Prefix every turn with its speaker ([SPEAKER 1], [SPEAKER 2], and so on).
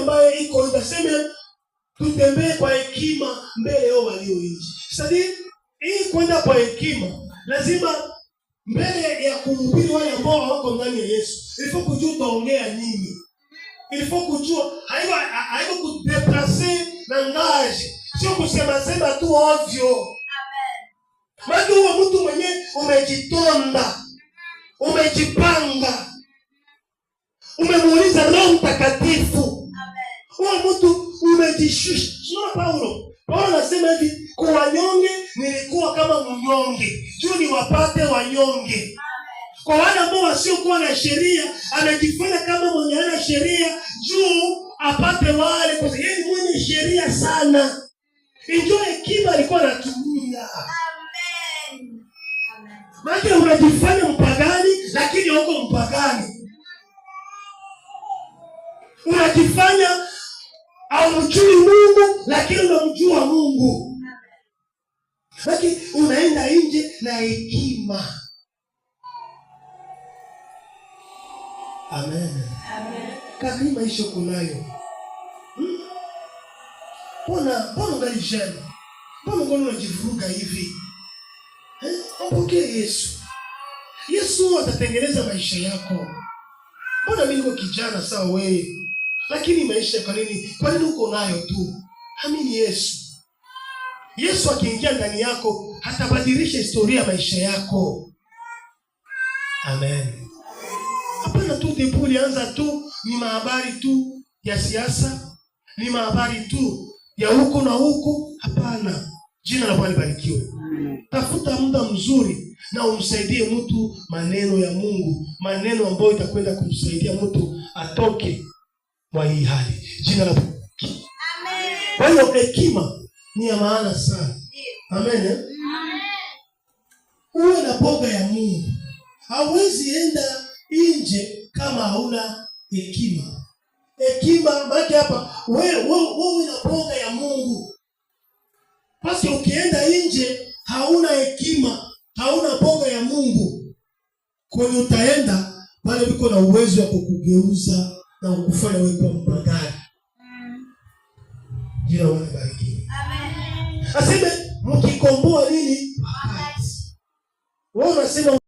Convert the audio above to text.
[SPEAKER 1] Ambaye iko itaseme tutembee kwa hekima mbele yao walio nje. C'est-à-dire, hii kwenda kwa hekima lazima mbele ya kuhubiri wale ambao hawako ndani ya Yesu, il faut kujua utaongea nini. Il faut kujua haiko kudéplacer langage, sio kusema sema tu ovyo. Maana huo mtu mwenye umejitonda, umejipanga, umemuuliza Roho Mtakatifu, huo mtu umejishusha. Sio Paulo. Paulo anasema hivi, kwa wanyonge nilikuwa kama mnyonge, juu niwapate wanyonge. Kwa wale ambao wasiokuwa na sheria, amejifanya kama mwenye hana sheria juu apate wale, kwa sababu yeye ni mwenye sheria sana. Njo hekima alikuwa anatumia. Maana unajifanya mpagani lakini huko mpagani. Unajifanya haumjui Mungu lakini unamjua Mungu. Lakini unaenda nje na hekima. Amen.
[SPEAKER 2] Amen.
[SPEAKER 1] Kaka, hii maisha uko nayo. Mbona ungali jeune? Mbona ungali unajivuruga hivi? Eh? Mpokee Yesu. Yesu atatengeneza maisha yako. Mbona mimi niko kijana sawa wewe? Lakini maisha kwa nini? Kwa nini uko nayo tu? Amini Yesu. Yesu akiingia ndani yako atabadilisha historia ya maisha yako. Amen. Hapana tu depuis ulianza tu ni mahabari tu ya siasa, ni mahabari tu ya huku na huku. Hapana. Jina la Bwana libarikiwe. Tafuta muda mzuri na umsaidie mtu maneno ya Mungu, maneno ambayo itakwenda kumsaidia mtu atoke mwa hii hali. Jina la Bwana. Kwa hiyo hekima ni ya maana sana. Amen. Eh? Uwe na boga ya Mungu. Hauwezi enda nje kama hauna hekima. Hekima maana hapa wewe wewe na boga ya Mungu. Basi ukienda nje hauna hekima, hauna boga ya Mungu, kwenye utaenda pale biko na uwezo wa kukugeuza na kukufanya wewe kuwa mpagani. Jina la Bwana libarikiwe. Aseme mkikomboa nini? Wakati. Wewe unasema